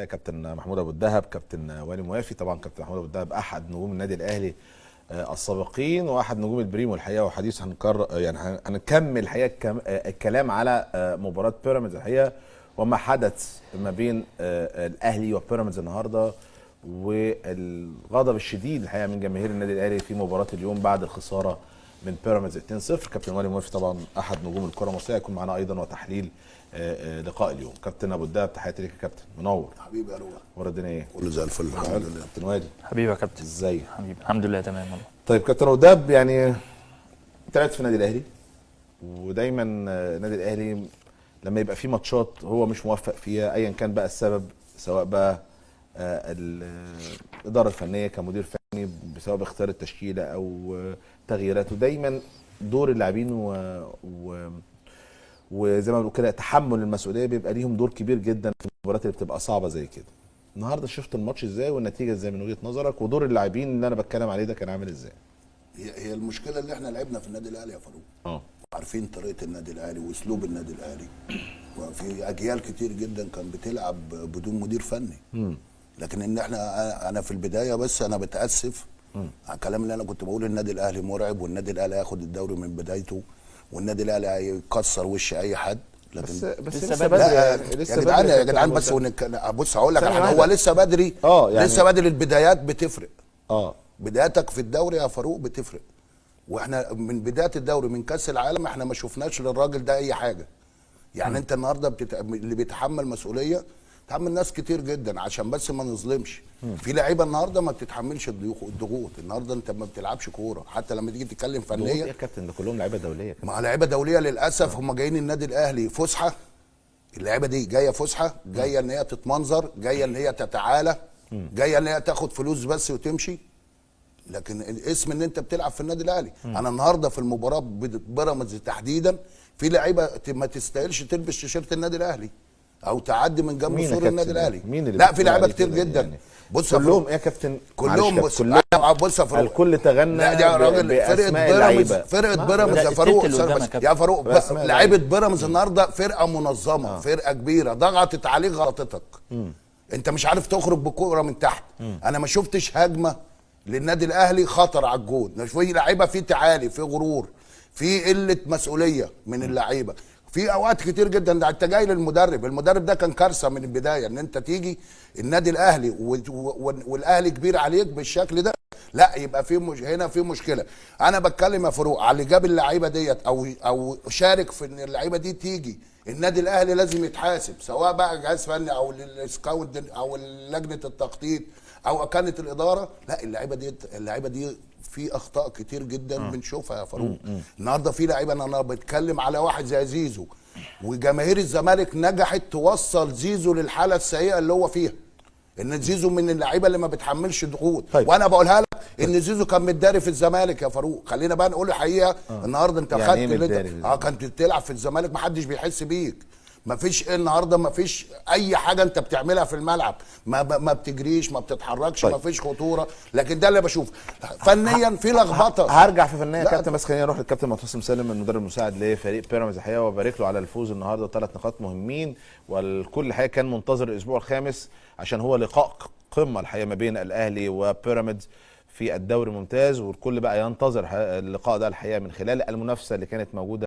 كابتن محمود ابو الدهب، كابتن وائل موافي. طبعا كابتن محمود ابو الدهب احد نجوم النادي الاهلي السابقين واحد نجوم البريمو الحقيقه، وحديث هنكرر يعني هنكمل الحقيقة الكلام على مباراة بيراميدز الحقيقة وما حدث ما بين الاهلي وبيراميدز النهارده، والغضب الشديد الحقيقة من جماهير النادي الاهلي في مباراة اليوم بعد الخسارة من بيراميدز 2-0. كابتن وائل موافي طبعا احد نجوم الكره المصرية يكون معنا ايضا وتحليل لقاء اليوم. كابتن ابو الدهب تحياتي ليك يا كابتن، منور حبيبي يا روح، ورا الدنيا ايه؟ كله زي الفل الحمد لله. كابتن وائل حبيبي يا كابتن، ازاي؟ حبيبي الحمد لله تمام والله. طيب كابتن ابو الدهب، يعني طلعت في النادي الاهلي، ودايما النادي الاهلي لما يبقى فيه ماتشات هو مش موفق فيها ايا كان بقى السبب، سواء بقى الادارة الفنية كمدير فني بسبب اختيار التشكيلة او تغييراته، دايما دور اللاعبين وزي ما بنقول كده تحمل المسؤولية بيبقى ليهم دور كبير جدا في المباريات اللي بتبقى صعبة زي كده. النهارده شفت الماتش ازاي والنتيجة ازاي من وجهه نظرك، ودور اللاعبين اللي انا بتكلم عليه ده كان عامل ازاي؟ هي المشكلة اللي احنا لعبنا في النادي الاهلي يا فاروق، عارفين طريقه النادي الاهلي واسلوب النادي الاهلي، وفي اجيال كتير جدا كان بتلعب بدون مدير فني. لكن ان احنا انا في البداية بس انا بتاسف على الكلام اللي انا كنت بقول، النادي الاهلي مرعب والنادي الاهلي هياخد الدوري من بدايته والنادي الاهلي هيكسر وش اي حد، لكن بس لسه بدري، لسه بدري يا جدعان. بس بص هقول لك، هو لسه بدري، يعني لسه بدري. البدايات بتفرق، بداياتك في الدوري يا فاروق بتفرق، واحنا من بداية الدوري من كاس العالم احنا ما شفناش للراجل ده اي حاجة. يعني انت النهارده اللي بيتحمل مسؤولية تحمل ناس كتير جدا عشان بس ما نظلمش. في لعيبة النهارده ما بتتحملش الضغوط. النهارده انت ما بتلعبش كورة، حتى لما تيجي تتكلم فنيا يا كابتن ده كلهم لعيبة دولية. ما لعيبة دولية للاسف، هم جايين النادي الاهلي فسحة. اللعيبة دي جاية فسحة، جاية ان هي تتمنظر، جاية ان هي تتعالى، جاية ان هي تاخد فلوس بس وتمشي. لكن الاسم ان انت بتلعب في النادي الاهلي. انا النهارده في المباراة بيراميدز تحديدا في لعيبة ما تستاهلش تلبس تيشيرت النادي الاهلي او تعدي من جنب سور النادي الاهلي. مين اللي لا في لعيبة كتير جدا يعني. بص كلهم يا كابتن، كلهم بص بص يا فاروق، الكل تغنى لا يا راجل. فرقه بيراميدز، فرقه بيراميدز يا فاروق، يا فاروق لعيبة بيراميدز النهارده فرقه منظمة، فرقه كبيرة، ضغطت عليك غلطتك. انت مش عارف تخرج بكوره من تحت. انا ما شفتش هجمة للنادي الاهلي خطر على الجون. في لعيبة في تعالي، في غرور، في قلة مسؤولية من اللعيبة في اوقات كتير جدا. ده انت جاي للمدرب، المدرب ده كان كارثة من البداية. ان انت تيجي النادي الاهلي والاهلي كبير عليك بالشكل ده، لا يبقى في هنا في مشكلة. انا بتكلم يا فاروق على اللي جاب اللعيبة ديت او شارك في ان اللعيبة دي تيجي النادي الاهلي لازم يتحاسب، سواء بقى جهاز فني او ال scout او لجنة التخطيط او كانت الادارة. لا اللعيبة دي، اللعيبة دي في اخطاء كتير جدا بنشوفها يا فاروق. النهارده في لعيبة، انا بتكلم على واحد زي زيزو، وجماهير الزمالك نجحت توصل زيزو للحالة السيئة اللي هو فيها. ان زيزو من اللعيبة اللي ما بتحملش ضغوط. طيب. وانا بقولها لك ان زيزو كان متداري في الزمالك يا فاروق، خلينا بقى نقول الحقيقة. النهارده انت يعني خدت إيه كنت بتلعب في الزمالك ما حدش بيحس بيك، ما فيش النهارده ما فيش اي حاجة انت بتعملها في الملعب، ما بتجريش، ما بتتحركش. طيب. ما فيش خطورة. لكن ده اللي بشوفه فنيا في لخبطة. هرجع في فنيا يا كابتن، بس خلينا نروح للكابتن معتصم سالم المدرب المساعد لفريق بيراميدز الحقيقة، وبارك له على الفوز النهارده، 3 نقاط مهمين، والكل الحقيقة كان منتظر الاسبوع الخامس عشان هو لقاء قمة الحقيقة ما بين الاهلي وبيراميدز في الدوري الممتاز، والكل بقى ينتظر اللقاء ده الحقيقة من خلال المنافسة اللي كانت موجودة.